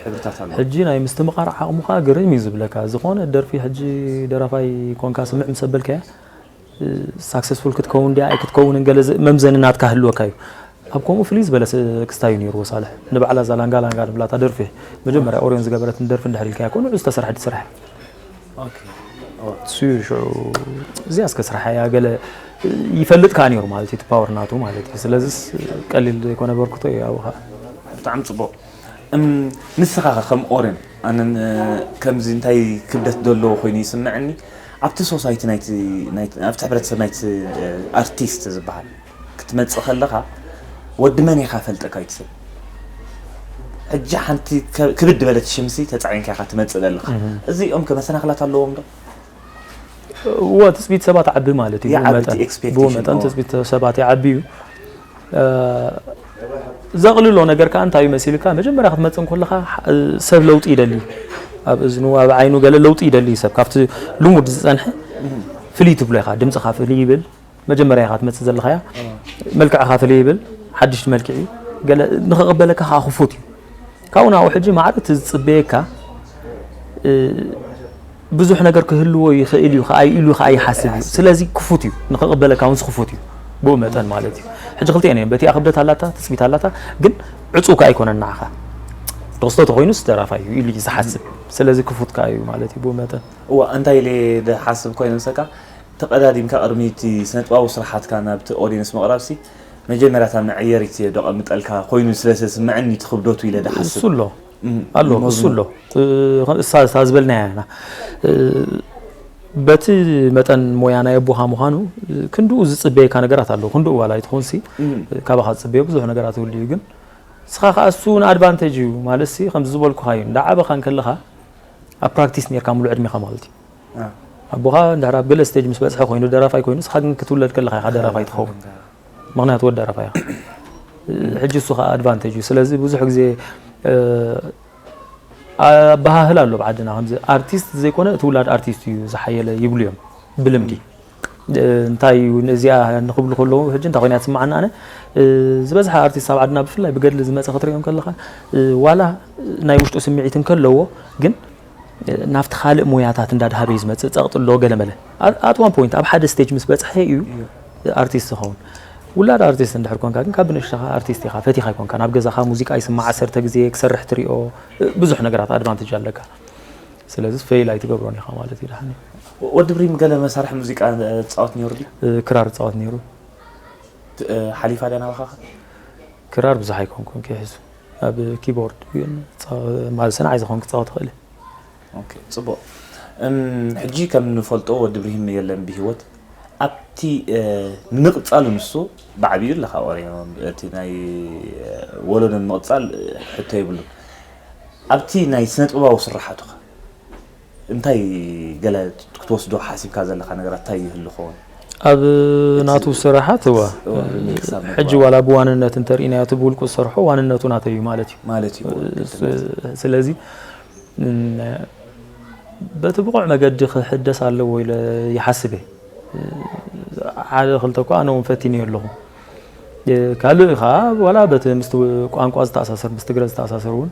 ሕብርታት ኣለዎ። ሕጂ ናይ ምስትምቓር ዓቕሙ ኸዓ ግርም እዩ ዝብለካ። ዝኾነ ደርፊ ሕጂ ደራፋይ ኮንካ ስምዕ ምስ ኣበልካያ፣ እ፣ ሳክሰስፉል ክትከውን ድያ ኣይክትከውንን ገለ ዝ-፣ መምዘኒ ናትካ ህልወካ እዩ። ኣብ ከምኡ ፍልይ ዝበለ ስ-፣ ክስታይ እዩ ነይርዎ ሳልሕ። ንባዕላ እዛ ላንጋ ላንጋ ንብላታ ደርፊ፣ መጀመርያ ኦርዮን ዝገበረትን ደርፊ እንድሕር ኢልካያ እኮ ንዑ ዝተሰርሐ ድስራሕ። ኦኬ። ኦ። እሱ እዩ ሽዑ እዚኣ እስከ ስራሕ እያ ገለ ይፈልጥ ከኣ ነይሩ ማለት እዩ፣ እቲ ፓወር ናቱ ማለት እዩ። ስለዚስ ቀሊል ዘይኮነ በርክቶ እዩ ኣብኡ ኸኣ። ብጣዕሚ ጽቡቕ። እም፣ ንስኻ ኸ ከም ኦርዮን፣ ኣነ ን-፣ ከምዚ እንታይ ክብደት ዘለዎ ኮይኑ ይስምዐኒ፣ ኣብቲ ሶሳይቲ ናይቲ፣ ናይቲ፣ ኣብቲ ሕብረተሰብ ናይቲ፣ እ፣ ኣርቲስት ዝበሃል ክትመጽእ ከለኻ፣ ወዲ መን ኢኻ ፈልጠካ እቲ ሰብ? ሕጂ ሓንቲ ከ-፣ ክብድ ዝበለት ሽምሲ ተጻዒንካ ኢኻ ትመጽእ ዘለኻ። እህ። እዚኦም ከ መሰናኽላት ኣለዎም ዶ? እወ፣ ትጽቢት ሰባት ዓቢ ማለት እዩ። ይዓቢ፣ ብኡ መጠን፣ እቲ ኤክስፔክቴሽን፣ ብኡ መጠን እወ። ትጽቢት ሰባት ይዓቢ እዩ። እ፣ ዘቕልሎ ነገር ከኣ እንታይ እዩ መሲልካ? መጀመርያ ክትመጽእ እንከለኻ፣ እ፣ ሰብ ለውጢ ይደሊ። ኣብ እዝኑ፣ ኣብ ዓይኑ ገለ ለውጢ ይደሊ ሰብ። ካብቲ ልሙድ ዝጸንሐ እህ። ፍልይ ትብሎ ኢኻ። ድምጽኻ ፍልይ ይብል። መጀመርያ ኢኻ ትመጽእ ዘለኻያ። እህ። መልክዕኻ ፍልይ ይብል። ሓድሽ መልክዕ እዩ። ገለ ንኽቕበለካ ከኣ ክፉት እዩ። ካብኡ ናብኡ ሕጂ ማዕረ እቲ ዝጽበየካ፣ እ፣ ብዙሕ ነገር ክህልዎ ይኽእል እዩ፣ ከኣ ኢሉ ከኣ ይሓስብ እዩ። ስለዚ ክፉት እዩ፣ ንኽቕበለካ እውን ክፉት እዩ። ብኡ መጠን ማለት እዩ። ሕጂ ክልቲኤን እየን፣ በቲኣ ክብደት ኣላታ፣ ትጽቢት ኣላታ፣ ግን ዕጹው ከኣ ኣይኮነን ንዓኻ። ተኽስቶ ተኾይኑስ ደራፋይ እዩ ኢሉ እዩ ዝሓስብ። ስለዚ ክፉት ከኣ እዩ ማለት እዩ፣ ብኡ መጠን። እዋ፣ እንታይ ኢለ ድሓስብ ኮይነ ምሰካ፣ ተቐዳዲምካ ቅድሚ እቲ ስነ-ጥበባዊ ስራሓትካ ናብቲ ኦድየንስ ምቕራብሲ፣ መጀመርያ እታ መዐየሪት እየ ደቐምጠልካ ኮይኑ ስለ ዝስምዐኒ እቲ ክብደቱ ኢለ ድሓስብ። እሱ ኣሎ። እም፣ ኣሎ፣ እሞ እሱ ኣሎ። እ፣ እሳ፣ እሳ ዝበልናያ ኢና። እ፣ በቲ መጠን ሞያ ናይ ኣቦኻ ምዃኑ፣ ክንድኡ ዝጽበየካ ነገራት ኣሎ። ክንድኡ ዋላ ኣይትኹንሲ፣ እም። ካባኻ ዝጽበዮ ብዙሕ ነገራት ይህሉ እዩ። ግን ንስኻ ከኣ እሱ ንኣድቫንቴጅ እዩ። ማለትሲ፣ ከምዚ ዝበልኩኻ እዩ። እንዳዓበኻ እንከለኻ፣ ኣብ ፕራክቲስ ኔርካ ሙሉእ ዕድሜኻ ማለት እዩ። አ። ኣቦኻ እንድሕር ኣብ ገለ ስቴጅ ምስ በጽሐ ኮይኑ፣ ደራፋይ ኮይኑ፣ ንስኻ ግን ክትውለድ ከለኻ ኢኻ ደራፋይ ትኸውን። ምኽንያቱ ወዲ ደራፋይ ኢኻ። ሕጂ እሱ ኸኣ ኣድቫንቴጅ እዩ። ስለዚ ብዙሕ ግዜ፣ እ፣ ኣበሃህላ ኣሎ ኣብ ዓድና፣ ከምዚ ኣርቲስት ዘይኮነ እቲ ውላድ ኣርቲስት እዩ ዝሓየለ ይብሉ እዮም ብልምዲ። እ፣ እንታይ እዩ ነዚኣ ንኽብሉ ከለዉ፣ ሕጂ እንታይ ኮይና ትስምዓና ኣነ፣ እ፣ ዝበዝሐ ኣርቲስት ኣብ ዓድና ብፍላይ ብገድሊ ዝመጸ ክትሪኦም ከለኻ፣ እ፣ ዋላ ናይ ውሽጡ ስምዒት እንከለዎ፣ ግን ናብቲ ካልእ ሞያታት እንዳድሃበ እዩ ዝመፅእ። ፀቕጥሎ ገለመለ at one point ኣብ ሓደ ስቴጅ ምስ በፅሐ እዩ ኣርቲስት ዝኸውን። ውላድ ኣርቲስት እንድሕር ኮንካ ግን ካብ ብንእሽተኻ ኣርቲስት ኢኻ፣ ፈቲኻ ኣይኮንካ። ናብ ገዛኻ ሙዚቃ ይስማዕ፣ ዓሰርተ ግዜ ክሰርሕ ትሪኦ፣ ብዙሕ ነገራት ኣድቫንቴጅ ኣለካ። ስለዚ ፌል ኣይትገብሮን ኢኻ ማለት እዩ። ደሓን እዩ። ወዲ ብሪም ገለ መሳርሒ ሙዚቃ ትፃወት ነይሩ ድዩ? ክራር እፃወት ነይሩ። ሓሊፋ ድያ ናባኻ? ክራር ብዙሕ ኣይኮንኩን ክሕዙ ኣብ ኪቦርድ ግን ማለት ንዓይ ዝኾን ክፃወት ይኽእል። ጽቡቕ። ሕጂ ከም ንፈልጦ ወዲ ብርሂም የለን ብህይወት። ኣብቲ ንምቕጻሉ ንሱ ብዓብዩ ኣለኻ ወሬ እቲ ናይ ወለዶ ንምቕጻል ሕቶ የብሉ። ኣብቲ ናይ ስነ ጥበባዊ ስራሓቱኻ እንታይ ገለ ክትወስዶ ሓሲብካ ዘለኻ ነገራት እንታይ ይህሉ ኸውን? ኣብ ናቱ ስራሓት እዋ እዋ፣ ሪሚክስ ኣብ ሕጂ ምግባር። ዋላ ብዋንነት እንተርኢናዮ እቲ ብውልቁ ዝሰርሖ ዋንነቱ ናተይ እዩ ማለት እዩ። ማለት እዩ። ስለዚ በቲ ብቑዕ መገዲ ክሕደስ ኣለዎ ኢለ ይሓስብ እየ። ሓደ ክልተ እኳ ኣነ እውን ፈቲነ ኣለኹ። ካልእ ከዓ ዋላ በቲ ምስቲ ቋንቋ ዝተኣሳሰር ምስ ትግረ ዝተኣሳሰር እውን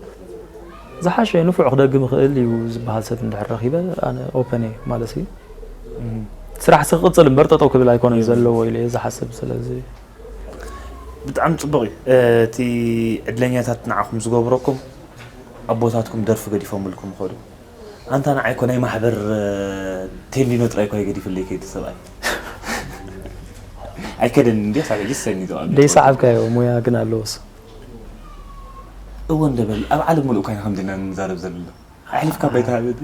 ዝሓሸ ንፉዕ ክደግም ይኽእል እዩ ዝበሃል ሰብ እንድሕር ረኺበ ኣነ ኦፐን እየ ማለት እዩ። ስራሕ ስክቕፅል እምበር ጠጠው ክብል ኣይኮነን ዘለዎ ኢለ እየ ዝሓስብ። ስለዚ ብጣዕሚ ጽቡቕ እዩ። እቲ ዕድለኛታት ንዓኹም ዝገብረኩም ኣቦታትኩም ደርፊ ገዲፎምልኩም ይኸዱ። ኣንታ ንዓይ እኮ ናይ ማሕበር ቴንዲኖ ጥራይ እኮ ገዲፍለይ ከይዱ ሰብኣይ ኣይከደን እንዲ ሳብ ሕጂ ሰኒ ደይ ሰዓብካዮ ሙያ ግን ኣለዎስ እወ እንደበል ኣብ ዓለም ሙሉእ ኮይና ከምዚ ኢና ንዛረብ ዘለና ኣሕሊፍካ ባይታ ሃበኒ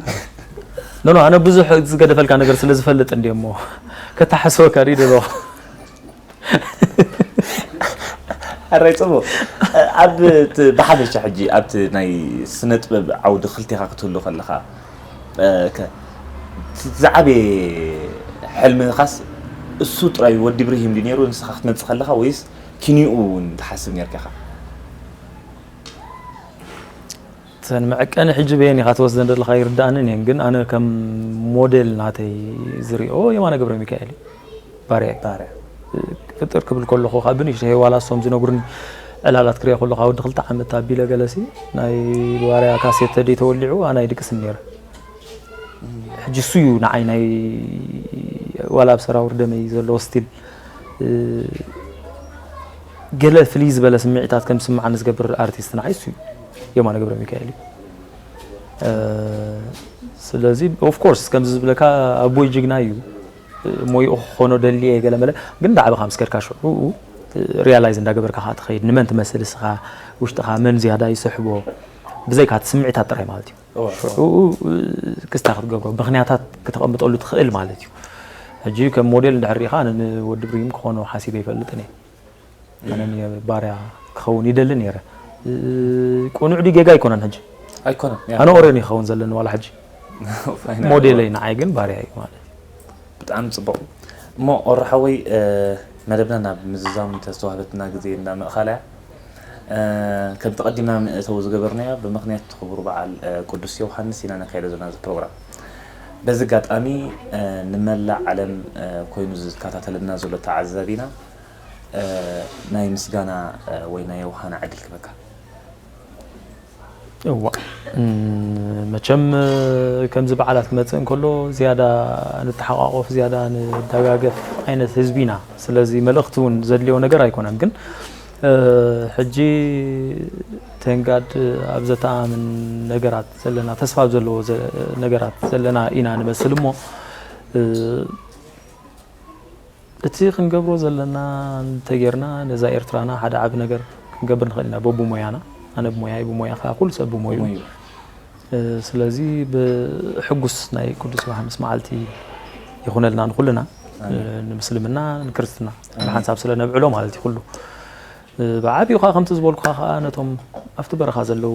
ኖ ኖ ኣነ ብዙሕ ዝገደፈልካ ነገር ስለ ዝፈልጥ እንዲ እሞ ከተሓስበካ ድደሎ ኣራይ ጽቡቕ ኣብ እቲ ብሓፈሻ ሕጂ ኣብቲ ናይ ስነ ጥበብ ዓውዲ ክልቴኻ ክትህሉ ከለኻ እ፣ ከ- እቲ ዝዓበየ ሕልምኻስ እሱ ጥራይ ወዲ ብርሂም ድዩ ነይሩ ንስኻ ክትመጽእ ከለኻ ወይስ ኪኒኡ እውን ትሓስብ ነርካ ኢኻ? እተን መዐቀኒ ሕጂ በየን ኢኻ ትወስደን ዘለኻ ይርዳእንን እየን ግን ኣነ ከም ሞዴል ናተይ ዝሪኦ የማነ ገብረ ሚካኤል እዩ ባርያ እዩ ባርያ ፍጥር ክብል ከለኹ ካብ ብንእሽተይ ዋላ እሶም ዝነግሩኒ ዕላላት ክሪኦ ከለኹ ወዲ ክልተ ዓመት ኣቢለ ገለሲ ናይ ባርያ ካሴት ተደይ ተወሊዑ ኣነ ኣይድቅስን ነይረ ሕጂ እሱ እዩ ንዓይ ናይ ዋላ ኣብ ሰራውር ደመይ ዘለዎ ስቲል ገለ ፍልይ ዝበለ ስምዒታት ከም ዝስምዓኒ ዝገብር ኣርቲስት ንዓይ እሱ እዩ የማነ ገብረ ሚካኤል እዩ ስለዚ ኦፍኮርስ ከምዚ ዝብለካ ኣቦይ ጅግና እዩ ሞይኡ ክኾኖ ደልየ ገለ መለ ግን ዳዕብኻ ምስ ከድካ ሽዑ ሪያላይዝ እንዳገበርካ ከዓ ትኸይድ ንመን ትመስል እስኻ ውሽጥኻ መን ዝያዳ ይስሕቦ ብዘይካ እቲ ስምዒታት ጥራይ ማለት እዩ ሽዑ ክስታ ክትገብሮ ምክንያታት ክተቐምጠሉ ትኽእል ማለት እዩ ሕጂ ከም ሞዴል እንድሕር ሪኢኻ ኣነ ንወዲ ብሪም ክኾኖ ሓሲበ ይፈልጥን እየ ኣነ ባርያ ክኸውን ይደሊ ነይረ ቁኑዕ ድዩ ጌጋ ኣይኮነን ሕጂ ኣይኮነን ያ። ኣነ ኦረን ይኸውን ዘለኒ ዋላ ሕጂ ፋይናል ሞዴለይ ንዓይ ግን ባርያ እዩ ማለት እዩ ብጣዕሚ ጽቡቕ እሞ ኦራሓወይ መደብና ናብ ምዝዛም ተዝተዋህበትና ግዜ እንዳ ምእኻላ እያ ከም ተቐዲምና መእተዊ ዝገበርናዮ ብምኽንያት እቲ ክቡር በዓል ቅዱስ ዮሃንስ ኢና ነካይዶ ዘለና እዚ ፕሮግራም በዚ ኣጋጣሚ ንመላእ ዓለም ኮይኑ ዝከታተለና ዘሎ ተዓዛቢና ናይ ምስጋና ወይ ናይ የውሃና ዕድል ክበካ እዋ መቸም ከምዚ በዓላት ክመፅእ እንከሎ ዝያዳ ንተሓቋቆፍ ዝያዳ ንደጋገፍ ዓይነት ህዝቢ ኢና ስለዚ መልእክቲ እውን ዘድልዮ ነገር ኣይኮነን ግን ሕጂ ተንጋድ ኣብ ዘተኣምን ነገራት ዘለና ተስፋ ኣብ ዘለዎ ነገራት ዘለና ኢና ንመስል እሞ እቲ ክንገብሮ ዘለና እንተጌርና ነዛ ኤርትራና ሓደ ዓቢ ነገር ክንገብር ንኽእል ኢና በቡ ሞያና ኣነ ብሞያይ ብሞያኻ ኩሉ ሰብ ብሞዩ ስለዚ ብሕጉስ ናይ ቅዱስ ዮሃንስ መዓልቲ ይኹነልና ንኩልና ንምስልምና ንክርስትና ብሓንሳብ ስለ ነብዕሎ ማለት እዩ ኩሉ ብዓብዩ ከዓ ከምቲ ዝበልኩኻ ከዓ ነቶም ኣብቲ በረኻ ዘለዉ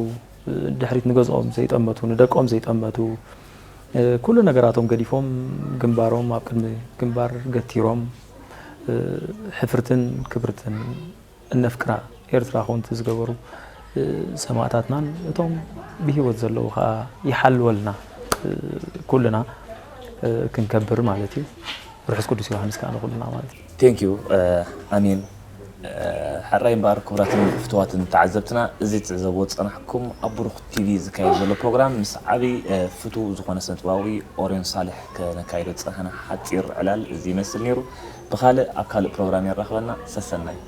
ድሕሪት ንገዝኦም ዘይጠመቱ ንደቆም ዘይጠመቱ ኩሉ ነገራቶም ገዲፎም ግንባሮም ኣብ ቅድሚ ግንባር ገቲሮም ሕፍርትን ክብርትን እነፍቅራ ኤርትራ ኮንቲ ዝገበሩ ሰማእታትናን እቶም ብሂወት ዘለዉ ከዓ ይሓልወልና ኩልና ክንከብር ማለት እዩ ርሑስ ቅዱስ ዮሃንስ ከዓ ንኩልና ማለት እዩ ቴንክ ዩ ኣሜን ሕራይ እምበኣር ክቡራትን ፍቱዋትን ተዓዘብትና፣ እዚ ትዕዘብዎ ዝጸናሕኩም ኣብ ብሩኽ ቲቪ ዝካየድ ዘሎ ፕሮግራም ምስ ዓቢ ፍቱው ዝኾነ ስነጥበባዊ ኦርዮን ሳልሕ ከነካይዶ ዝጸናሕና ሓጺር ዕላል እዚ ይመስል ነይሩ። ብኻልእ ኣብ ካልእ ፕሮግራም የራኽበና። ሰሰናዩ።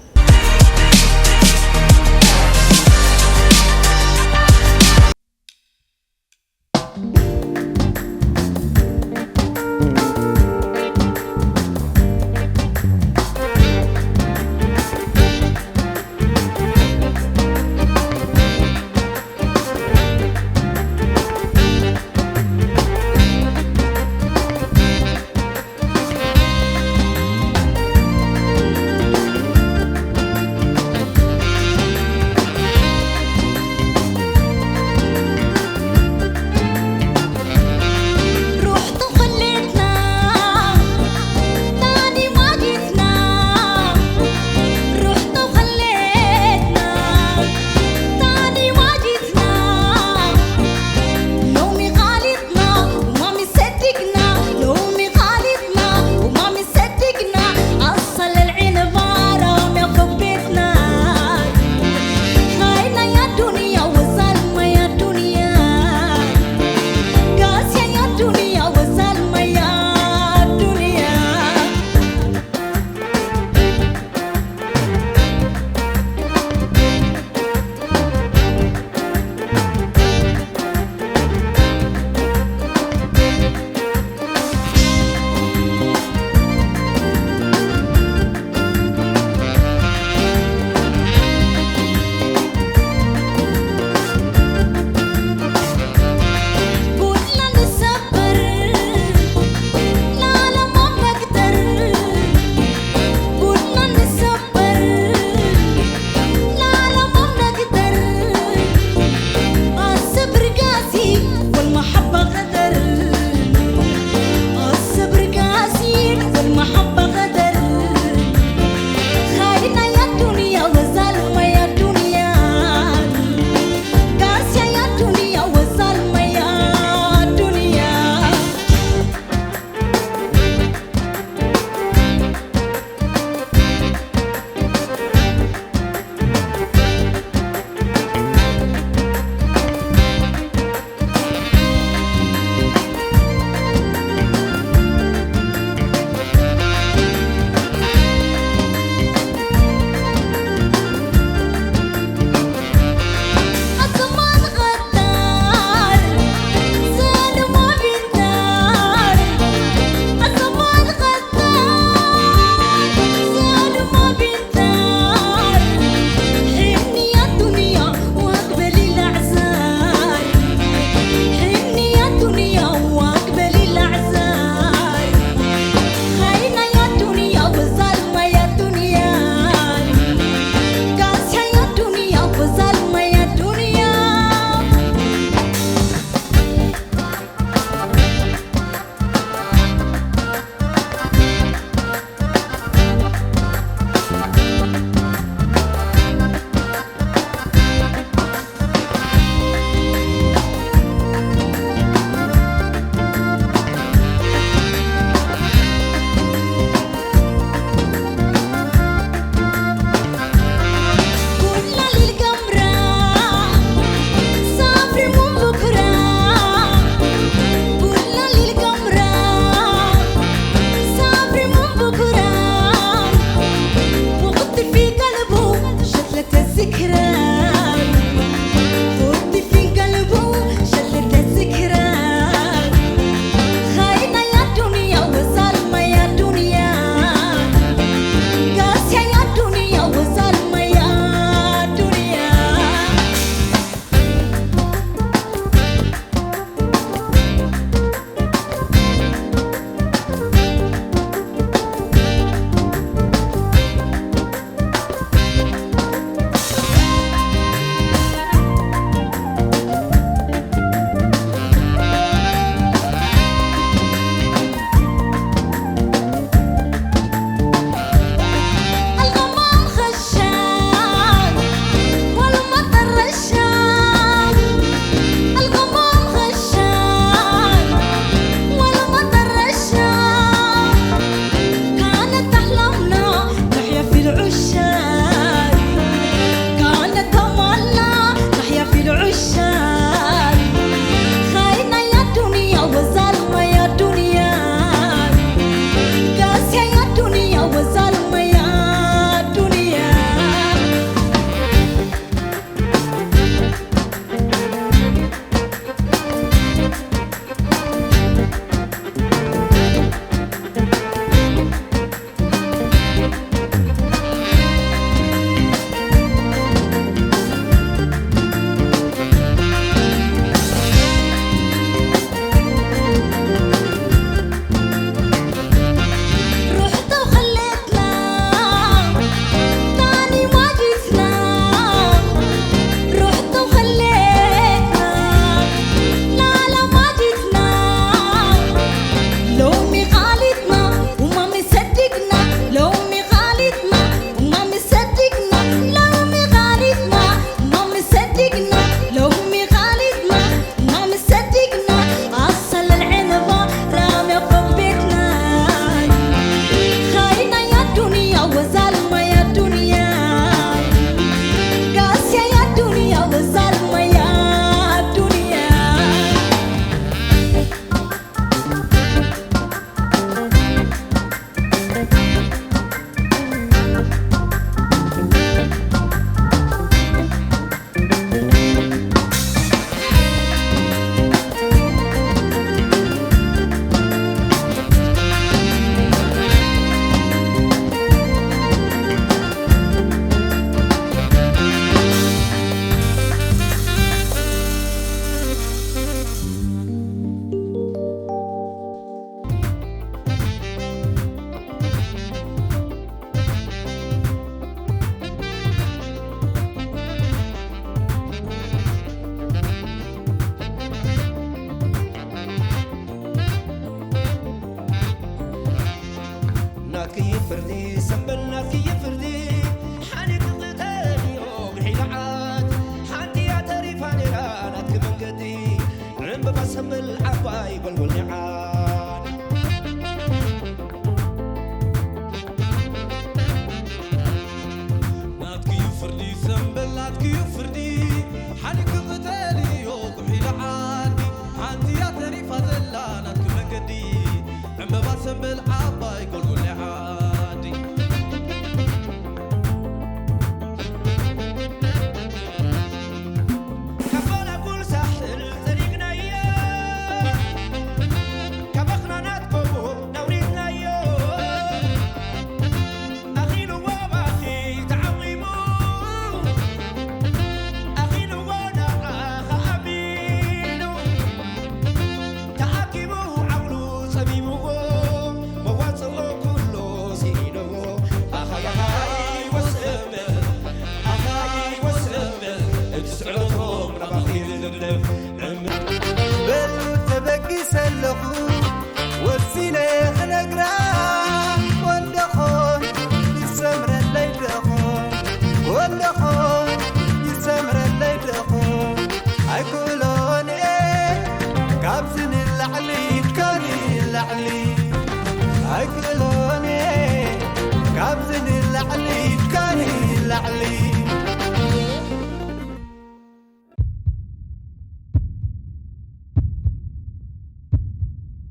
Only